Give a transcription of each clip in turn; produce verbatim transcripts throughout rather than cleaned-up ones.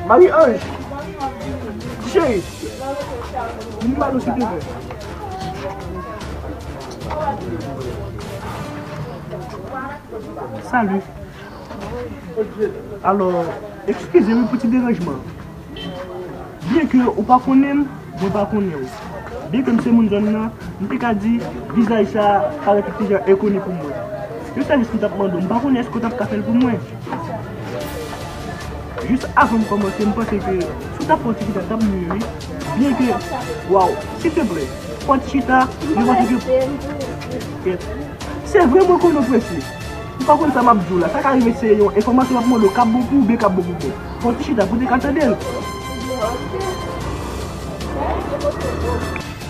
Marie Ange. Cheri. Vin ba nou, silvouplè. Salut. Alò, eskize m pou ti deranjman. Byenke ou pa konnen m, mwen pa konnen w. Byenke m se moun zòn nan, m te ka di vizaj sa a parèt yon ti jan enkoni pou mwen. Se sa jis m t ap mande w, m pa konnen èske w t ap ka fè l pou mwen. Jis avan m kòmanse, m panse ke si w t ap fè yon ti chita, t ap miye, wi. Byenke, waw, silteplè, fè yon ti chita, m panse ke, kèt. Se vre mwen konnen w prese. M pa konn sa m ap di w la. Sa ka rive se yon enfòmasyon m ap mande w k ap bon pou ou oubyen k ap bon pou mwen. Fè yon ti chita pou w te ka tande l.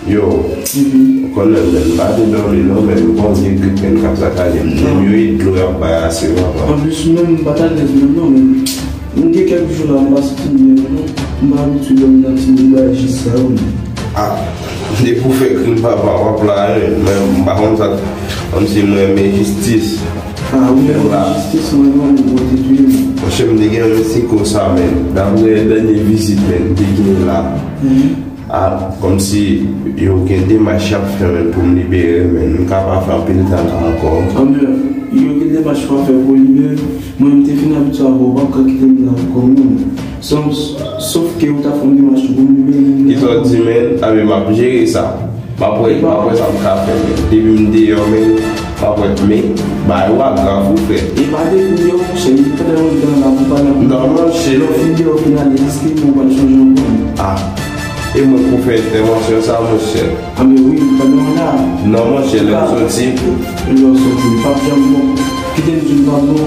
Yo, ou konnen, men, m pa te dòmi non, men m gon vye grip, men, k ap sakaje m. Menm yo e dlo y ap bay ase lontan. Anplis, ou menm, m pa t alèz menm non, men m gen kèk jou la, m pa santi m byen non. M pa abitye dòmi nan ti bout bagay jis sa yo, men. Ah, depi w fè krim papa, w ap la, wi. Men m pa konn sa, kòmsi mwen renmen jistis. Ah, wi, men la, jistis, mwen, mwen, mwen te touye m. Monchè, m te gen yon siko sa, men. Daprè dènye vizit, men, m te gen la. Mhm. Ah, kòmsi yo gen demach y ap fè, men, pou m libere, men. M ka pa fè anpil tan ankò. Anben, yo gen demach yo ap fè pou w libere. Mwen, m te fin abitye avè w, w p ap ka kite m la pou kò m non. Sof, sof ke ou ta fè yon demach pou m libere m. Kisa w di, men? Anben, m ap jere sa. M ap wè, m ap wè sa m ka fè, men. Depi m deyò, men, m ap wè, men, bagay ou a grav ou frè. E pa depi m deyò, monchè, e pandan yon tan la pou pale anpil. Non, monchè. Lè w fin deyò, w fin ale, èske ou pral chanje ankò? Ah. E mwen pou fè entèvansyon sa, monchè. Anben wi, pandan w la. Non, monchè, lè m soti. Lè w soti, m p ap janm bon. Kite m di w m p ap bon.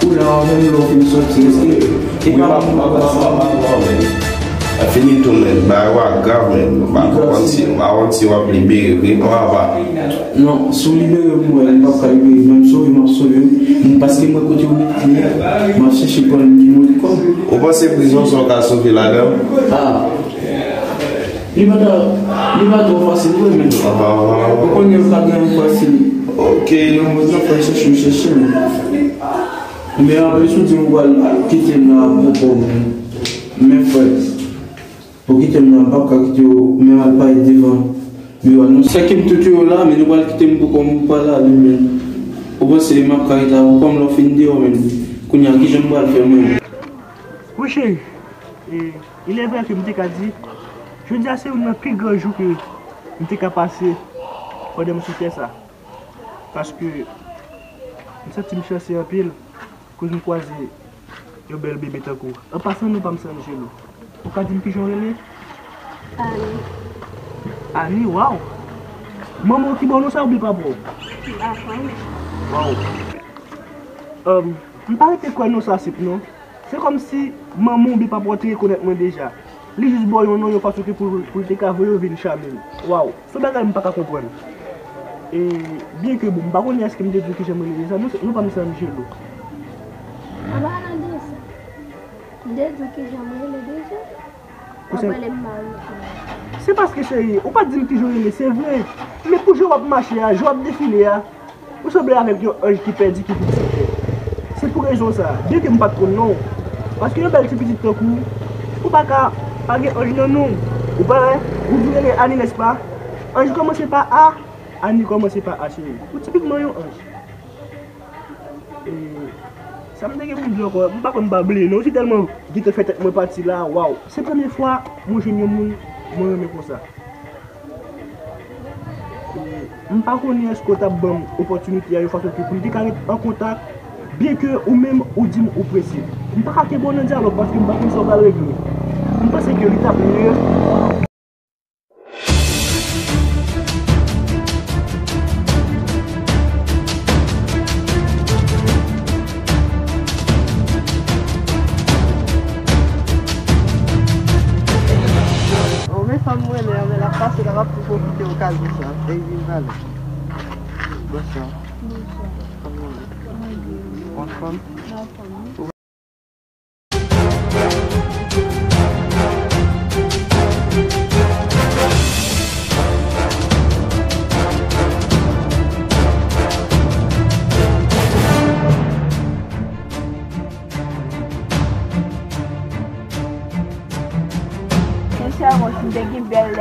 Ou la avè m lè w fin soti. Èske e pa mwen m ap pase? Fini tou, men. Bagay ou a grav, men. M pa konprann si, m pa konn si w ap libere vre non, apa. Non, si w libere m, mwen, m p ap ka libere. Menm sove, m ap sove wi. Paske mwen kote w mete m, m ap chèche pran yon lòt kòb. Ou panse prizon sa w ka sove ladan? Ah. Li pa ta, li pa twò fasil vre, men. Ah. Ou konnen m pa gen yon fasil. Ok. Nan mond nan, fò chèche, m chèche, men. Men apre, si w di m pral kite m la pou kò m, men frè, pou kite m la, m p ap ka kite w, men al pale devan biwo a non. Sa ke m tou tou yo la, men nou pral kite m pou kò m, ou pral ale, men. Ou panse m ap ka ret la pou kò m lè w fin deyò, men. Kounye a, kijan m pral fè, mwen? Wi, cheri. E, il est vrai ke m te ka di, jodi a se youn nan pi gran jou ke m te ka pase pandan m sou tè sa. Paske m santi m chanse anpil, koz m kwaze yon bèl bebe tankou w. An pasan, non pa m se Angelo. Ou ka di m kijan w rele? Ani. Ani, waw! Manman w ki ba w non sa oubyen papa w? Papa m. Waw! Anm, m pa rete kwè non sa senp non. Se kòmsi manman w oubyen papa w te rekonèt mwen deja. Li jis ba w yon non yon fason ke pou, pou l te ka voye w vin chame m. Waw, se yon bagay m pa ka konprann. E, byenke bon, m pa konnen èske m te di w kijan m rele deja, non, non pa m se Angelo. An palan de sa, m te di w kijan m rele deja. Ou se, w ap rele m Marie Ange. Se paske, cheri, ou pa t di m kijan w rele, se vre. Men pou jan w ap mache a, jan w ap defile a, ou sanble avèk yon anj ki pèdi, ki vin sou tè. Se pou rezon sa a, byenke m pa t konn non w. Paske yon bèl ti pitit tankou w, ou pa ka pa gen anj nan non w. Ou pa wè, ou di w rele Ani, nèspa? Anj kòmanse pa A, Ani kòmanse pa A, cheri. Ou tipikman yon anj. E, sa m te gen pou m di ankò, m pa konn pa bliye non, se tèlman gentan fè tèt mwen pati la, waw. Se premye fwa mwen jwenn yon moun mwen renmen konsa. E, m pa konnen èske w t ap ban m opòtinite a yon fason ke pou n te ka ret an kontak, byenke ou menm ou di m ou prese. M pa ka kenbe w nan dyalòg paske m pa konn sa w pral regle. M panse ke li t ap mye. O, men fanm mwen renmen an, men l ap pase la, m ap tou pwofite okazyon sa e vin pale. Bonswa. Bonswa. Kòman w ye? Mwen byen. Ou anfòm? Mwen anfòm, wi.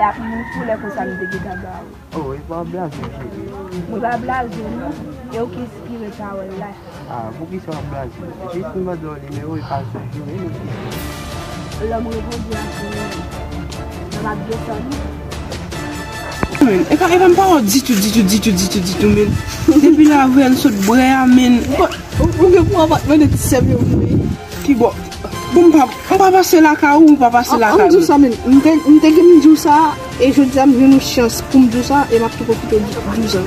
Ak moun koulè konsa m te gentan ba ou. Oh, e pa blaze, cheri. Mwen pa blaze, non. E ou ki enspire pawòl la. Ah, poukisa w ap blaze? Jis m mande w nimewo, e pa sou jure nou. Lè m reponn la, se mwen. Lè m ap desann. Men, e pa, e pa m pa wè w ditou, ditou, ditou, ditou, ditou, men. Depi la, vre, n sot bwè a, men. Ou, ou gen pou w pa t mande ti sè m yo pou mwen. Ki bò? Bon, m pa, m pa pase lakay ou, ou pa pase lakay mwen. An, an di w sa, men. M te, m te gen m di w sa, e jodi a m jwenn yon chans pou m di w sa, e m ap tou pwofite di, di w sa.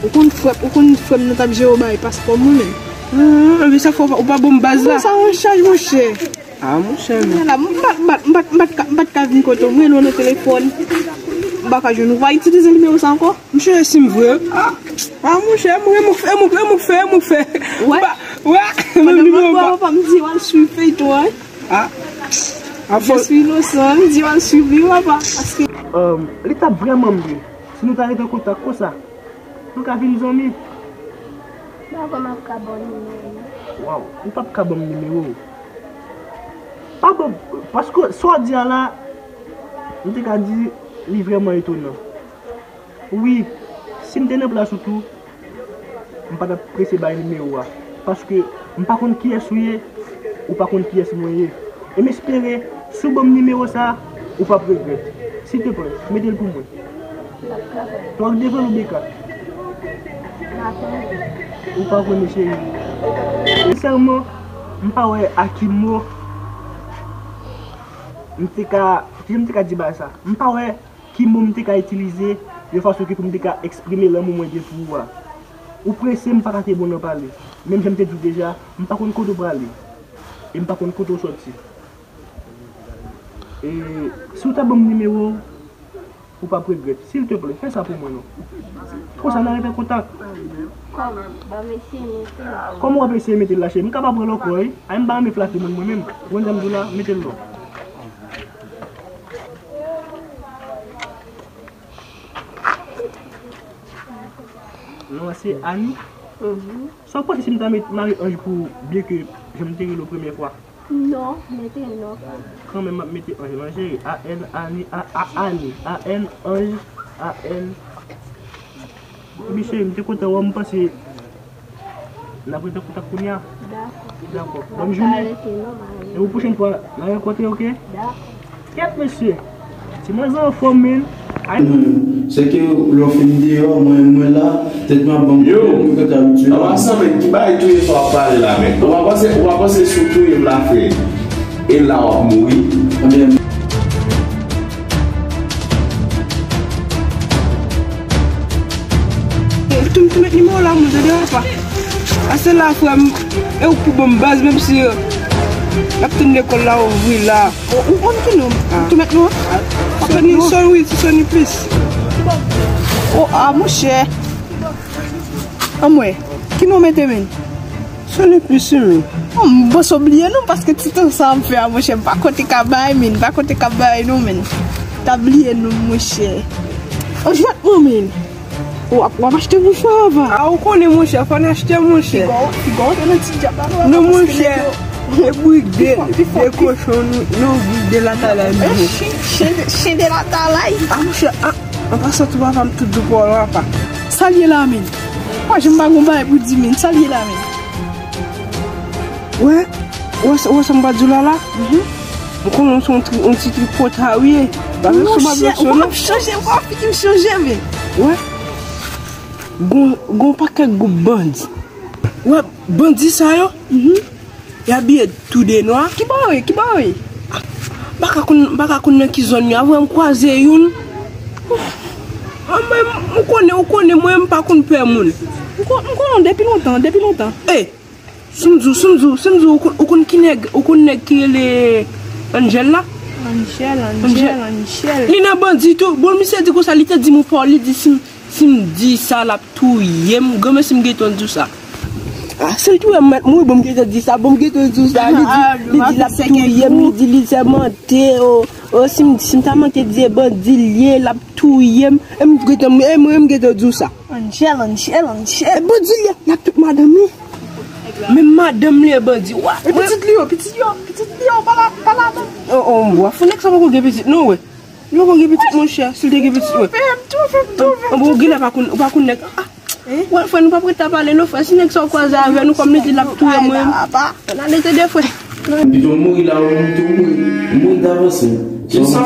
Ou konn frè, ou konn frè m nan t ap jere w bay paspò mwen, men. Ah, men sa fò ou pa bon baz la. Sa yon chaj, monchè. Ah, monchè, men. Men la, m pa t, m pa t, m pa t, m pa t ka, m pa t ka vin kote w, m rele w nan telefòn. M pa ka jwenn ou, ou pa itilize nimewo sa ankò? Monchè, si m vre. Ah, ah, monchè, mwen, mwen fè, mwen, mwen fè, mwen fè. Wè. Ba, wè. Menm nimewo pa. Papa m di w al swiv feyton an. Ah. Je suis innocent, m di w al swiv li, papa. Paske, um, li t ap vrèman byen si nou ta rete an kontak konsa. Nou ka vin zanmi. Papa, m ap ka ba w nimewo w. Waw, ou p ap ka ban m nimewo w. Pa ban m, paske sa w di a la, m te ka di li vrèman etonan. Wi, si m te nan plas ou tou, m pa t ap prese bay nimewo a. Paske m pa konn kiyès ou ye, ou pa konn kiyès mwen ye. E m espere, si w ban m nimewo sa a, ou p ap regrèt. Silteplè, mete l pou mwen. Twa k devan Loubeka. Ou pa konnen, cheri. Sensèman, m pa wè a ki mo m te ka, kijan m te ka di bagay sa. M pa wè ki mo m te ka itilize yon fason ke pou m te ka eksprime lanmou mwen gen pou ou a. Ou prese, m pa ka te bon nan pale. Menm jan m te di w deja, m pa konn kote w prale. E m pa konn kote w soti. E si w ta ban m nimewo w, ou p ap regrèt. Silteplè, fè sa pou mwen non. Konsa n a rete an kontak. Kòman? Ban m eseye mete l. Kòman w ap eseye mete l la, cheri? M ka pa pran l ankò, wi. Ay, m pa renmen flate moun mwen menm. Ou konn sa m di w la, mete l non. Non an se Ani. Mhm. Sa w panse si m ta met Marie Ange pou ou, byen ke jan m te rele w premyè fwa? Non, mete non. Kanmenm m ap mete Ange lan, cheri. A N, Ani, A, A, Ani. A N, Ange, A N. Epi cheri, m te kontan wè w, m panse n ap rete an kontak kounye a. Dakò. Dakò. Bòn jounen. E pou pwochèn fwa, n a rankontre, oke? Dakò. Kèt mesye. Ti manzè anfòm, men. Ay. Se ke lè w fin deyò, mwen, mwen la, tèt mwen ap ban m pwoblèm, mwen gentan abitye. An pasan, men, ki bagay touye sa w ap pale la, men? Ou pa panse, ou pa panse si w touye m la, frè? E la w ap mouri. Ebyen, tou, tou met nimewo la, moun, tande, papa. Pase la, frè m, e ou pou ban m baz, menm si, euh, n ap tann lekòl la ouvri la. O, ou konn ki non? Ah. Tou met non? Ah, Sony, Sony, wi, se Sony Plus. O, a, monchè. Anmwey, ki non mete, men? Sony Plus, wi, men. O, m panse w bliye non, paske ti tan sa ap fè a, monchè, m pa konte ka bay, men, m pa konte ka bay non, men. Ta bliye non, monchè. O, jwèt mwen, men. W ap, w ap achte bouch ou, papa? A, ou konnen, monchè, fò n achte, monchè. Piga w, piga w te nan ti djab la, non, non, monchè. E bwik de, de kochon, nou, nou, bwik de latalay, nou. Chen, chen de latalay. A, monchè, a, an pasan tou, papa, m tout di w pawòl, papa. Sa l ye la, men? Mwen, jan m pa gon bagay pou di, men. Sa l ye la, men? Wè, wè sa, wè sa m pa di w la, la? Mhm. M konnen w se yon tri-, yon ti tripotay ou ye. Pa fè sou m ap lòt sou non. Ou ap chanje, ou ap fin chanje, men. Wè. Gon, gon pakèt gwoup bandi. Wè, bandi sa yo? Mhm. Y abiye tou de nwa. Ki bò yo ye? Ki bò yo ye? M pa ka konn, m pa ka konn nan ki zòn yo. Avè m kwaze youn. Mwen, m konnen, ou konnen, mwen, m pa konn pè moun. M kon-, m konnen w depi lontan, depi lontan. E, si m di w, si m di w, si m di w, ou konn, ou konn ki nèg, ou konn nèg ki rele Angel la? Angel, Angel, Angel. Li nan bandi tou. Bon, misye di konsa, li te di m ou pa w, li di si m, si m di sa, l ap touye m. Granmesi, m gentan di w sa. A, si l touye m, m mèt mouri, bon, m gentan di sa, bon, m gentan di w sa. Li di, li di l ap touye m, li di li sèmante, o, o, si m, si m ta manke di e bandi l ye, l ap touye m. E m gentan, e mwen, m gentan di w sa. Angel, Angel, Angel. E bandi l ye, l ap tout madanm li. Menm madanm li e bandi. Wa, e pitit li yo, pitit yo, pitit li yo, pa la, pa la menm. O, o, wa, fou nèg sa poko gen pitit, non, wè. Loko gen pitit, monchè, si l te gen pitit, mwen. An bon, ou genlè pa konn, ou pa konn nèg. Ah, wè, frè, nou p ap ret la pale, non, frè. Si nèg sa w kwaze avè nou, kòm li di l ap touye mwen, ann ale tande, frè. Pito m mouri la, ou menm tou mouri. M mouri davans, men. Kisa?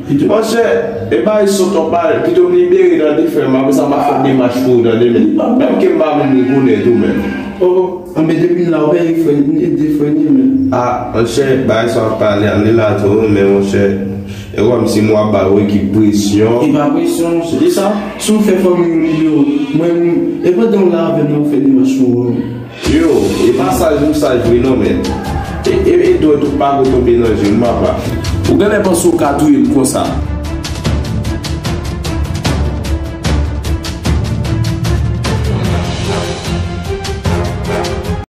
Pito. Monchè, e bagay sòt w ap pale, pito m libere, tande, frè m, apre sa, m ap fè demach pou ou, tande, men. Menm ke m pa menm rekonèt ou, menm. Oh, oh. Anben, depi m la, ou peye frè, m ede frè, ni, men. Ah, monchè, bagay sa w ap pale a, m li la tou, men, monchè. E wè, m si m w ap ba ou ekip presyon. E pa presyon, monchè. Kisa? Si w fè fanmi w libere w, mwen, e pandan w la avè m, ou fè demach pou ou. Yo, e pa saj m saj vre non, men. E, e, e dwèt ou pa ko tonbe nan je m, papa. Ou genlè panse w ka touye m konsa.